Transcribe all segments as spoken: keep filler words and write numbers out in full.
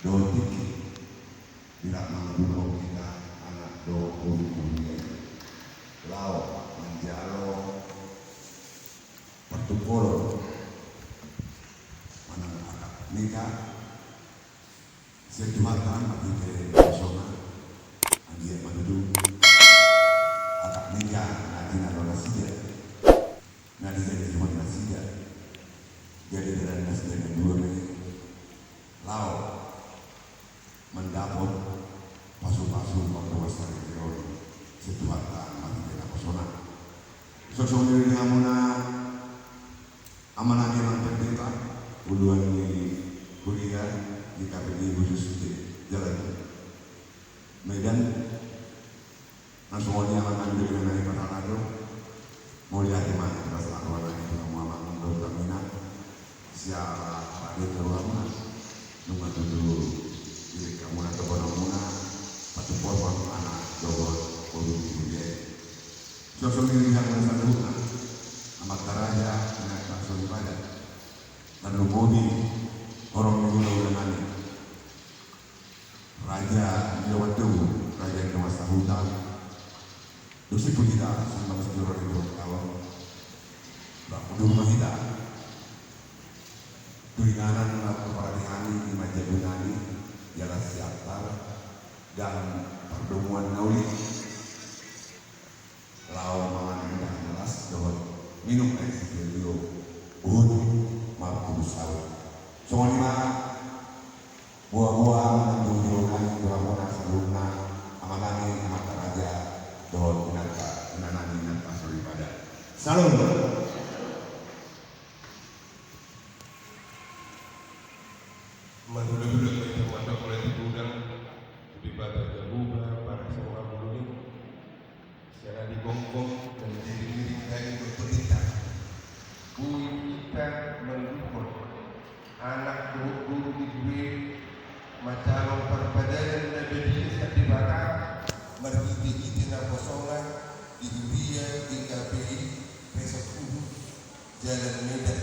Dohot tingki, di na mangulahon hita anak dohot boru di huria i, laho manjalo partungkolon manang akad nikah. Sian Tuhanta ma hita na sonang, anggiat ma tutu akad nikah na jinalo nasida, na dijanjihon nasida, jadi dalan nasida na dua ma i laho mandapot pasu-pasu pardongansaripeon sian Tuhanta ma hita na sonang. Songon i di hamuna Amanami Amang Pendeta, uluan ni huria GKPI khusus di Jalan Medan, na songon i amanami dohot inanami parhalado, mauliate ma di bagasan rohanami tu hamu amang dohot inang, siala rade ni rohamuna, nunga tutu dilehon hamuna tohonanmuna, patupaon anak dohot boru di huria i. Songon i di hamuna saluhutna, amanta raja, inanta soripada, tarlumobi horong ni hulahula nami, raja ni dongan tubu, raja ni dongan sahuta, dung siput hita sambang sijoro ni dongan taon, rap udur ma hita tu inganan na parade hami, ima jabu nami, jala Siantar, dan pardomuan na uli. Laho mangan indahan na las dohot minum aek sitio-tio, huhut marpudun saut. Songon i ma boa-boa manang dohot-dohot nami tu hamuna saluhutna, amanami, amanta raja, dohot inanta, inanami, inanta soripada. Salam. Marhulahula ma hita mandok mauliate godang tu Debata Jahowa parasi roha ngolu i. Siala digonggom dan diiring-iring hami dohot pendeta, boi hita mangihuthon anak dohot boru di huria i manjalo parpadanan na badia sian Debata, marhite-hite naposona di huria GKPI Resort Ubud, Jalan Medan.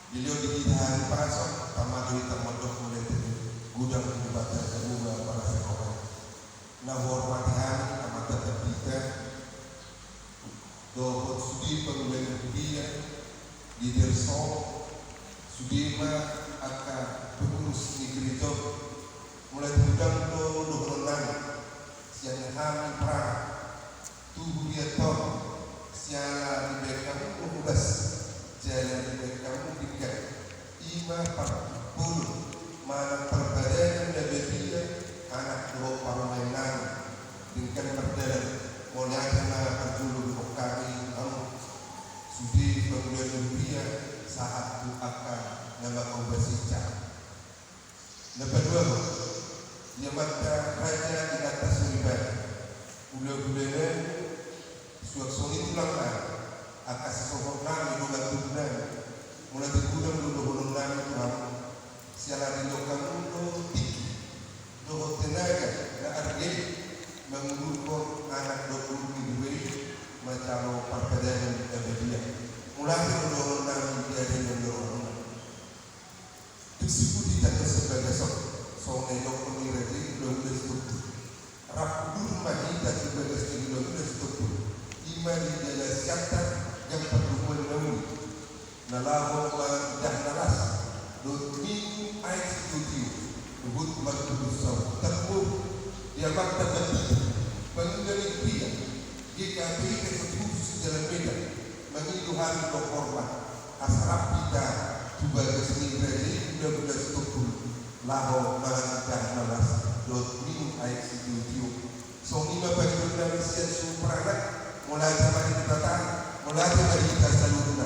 Dilehon di hita hahipason, tama do hita mandok mauliate godang tu Debata Jahowa parasi roha. Na huhormati hami amanta pandita dohot sude pangula ni huria, leader song, sude ma angka pengurus ni gereja. Mauliate godang do dohononnami sian hami parhalado tu hurianta on, siala dibahen hamu do hobas jala dibahen hamu denggan, ima parpudun manang parpadanan na badia anak dohot parumaennami, denggan mardalan. Mauliate ma parjolo dohot hami tu hamu sude pangula ni huria sahat tu angka na mangkobasinsa. Na paduahon, di amanta raja, inanta soripada, hulahula nami, suang songon i tulang nami, angka sisohot nami, dongan tubu nami, mauliate godang do dohonon nami tu hamu, siala dilehon hamu do tingki dohot tenaga na arga i mangulahon anak dohot boru di huria i manjalo parpadanan na badia. Mauliate do dohonon nami di ari na niula on. Dung siput hita tu bagas on, songon na nidok ni raja i, hulahula Sitompul. Rap udur ma hita tu bagas ni hulahula Sitompul, ima di jala Siantar, jala pardomuan na uli, na laho mangan indahan na las dohot minum aek sitio-tio, huhut marpudun saut. Tarlumobi di amanta pandita, pangula ni huria GKPI Resort Khusus Jalan Medan, mangido hami do hormat asa rap hita tu bagas ni raja i, hulahula Sitompul, laho mangan indahan na las dohot minum aek sitio-tio. Songon i ma pangidoan nami sian suhut paranak. Mauliate ma di Debata, mauliate ma di hita saluhut